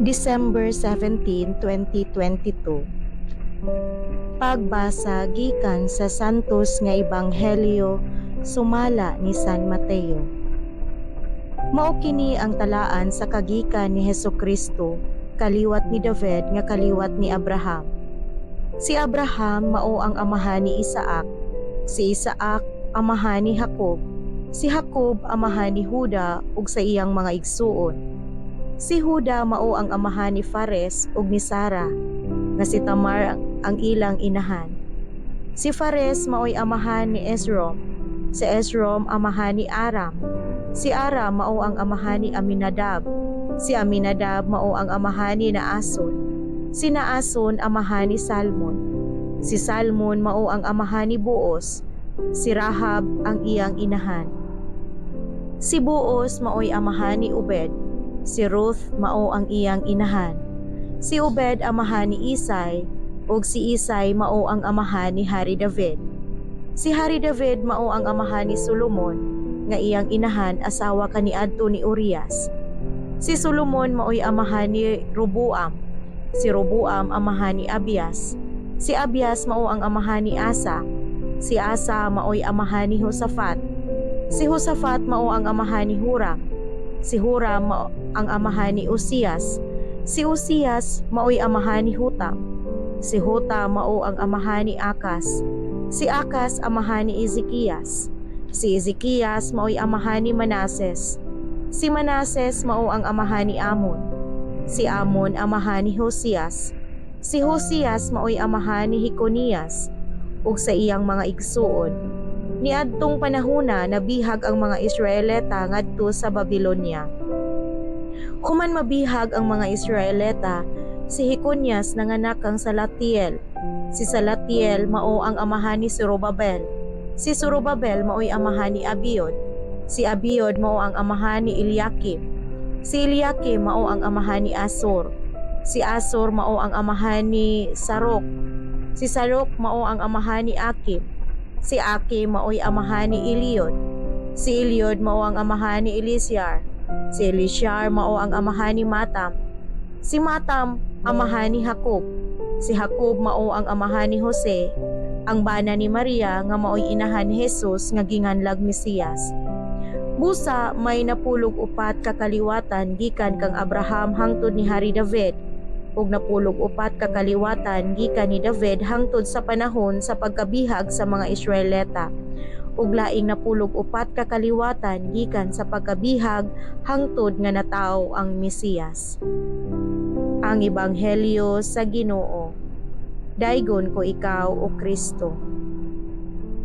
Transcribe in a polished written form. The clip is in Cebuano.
December 17, 2022. Pagbasa gikan sa Santos nga Ebanghelyo sumala ni San Mateo. Mao kini ang talaan sa kagikan ni Hesukristo, kaliwat ni David nga kaliwat ni Abraham. Si Abraham mao ang amahan ni Isaac, si Isaac amahan ni Jacob, si Jacob amahan ni Juda ug sa iyang mga igsuon. Si Juda mao ang amahan ni Fares ug ni Sara, nga si Tamar ang ilang inahan. Si Fares maoy amahan ni Esrom, si Esrom amahan ni Aram, si Aram mao ang amahan ni Aminadab, si Aminadab mao ang amahan ni Naason, si Naason amahan ni Salmon, si Salmon mao ang amahan ni Boaz, si Rahab ang iyang inahan. Si Boaz maoy amahan ni Obed, si Ruth mao ang iyang inahan. Si Obed amahan ni Isay, ug si Isay mao ang amahan ni Hari David. Si Hari David mao ang amahan ni Solomon, nga iyang inahan asawa kaniadto ni Urias. Si Solomon maoy amahan ni Roboam, si Roboam amahan ni Abias. Si Abias mao ang amahan ni Asa, si Asa maoy amahan ni Josafat. Si Josafat mao ang amahan ni Huram, si Huram mao ang amahan ni Uzias. Si Uzias maoy amahan ni Hutam. Si Hutam mao ang amahan ni Akas. Si Akas amahan ni Ezekias. Si Ezekias maoy amahan ni Manases. Si Manases mao ang amahan ni Amon. Si Amon amahan ni Josias. Si Josias maoy amahan ni Heconias ug sa iyang mga igsuon. Niadtong panahona, nabihag ang mga Israelita ngadto sa Babylonia. Human mabihag ang mga Israelita, si Heconias nanganak kang Salatiel. Si Salatiel mao ang amahan ni Zorobabel. Si Zorobabel maoy amahan ni Abiud. Si Abiud mao ang amahan ni Eliakim. Si Eliakim mao ang amahan ni Asor. Si Asor mao ang amahan ni Sarok. Si Sarok mao ang amahan ni Akim. Si Akim maoy amahan ni Eliud. Si Eliud mao ang amahan ni Eleazar. Si Eleazar mao ang amahan ni Matam. Si Matam amahan ni Jacob. Si Jacob mao ang amahan ni Jose, ang bana ni Maria nga maoy inahan ni Jesus nga ginganlag Mesiyas. Busa may 94 ka kaliwatan gikan kang Abraham hangtod ni Hari David, ug 94 ka kaliwatan gikan ni David hangtod sa panahon sa pagkabihag sa mga Israelita, ug laing 94 ka kaliwatan gikan sa pagkabihag hangtod nga natawo ang Mesiyas. Ang Ebanghelyo sa Ginoo. Daygon ko ikaw, O Kristo.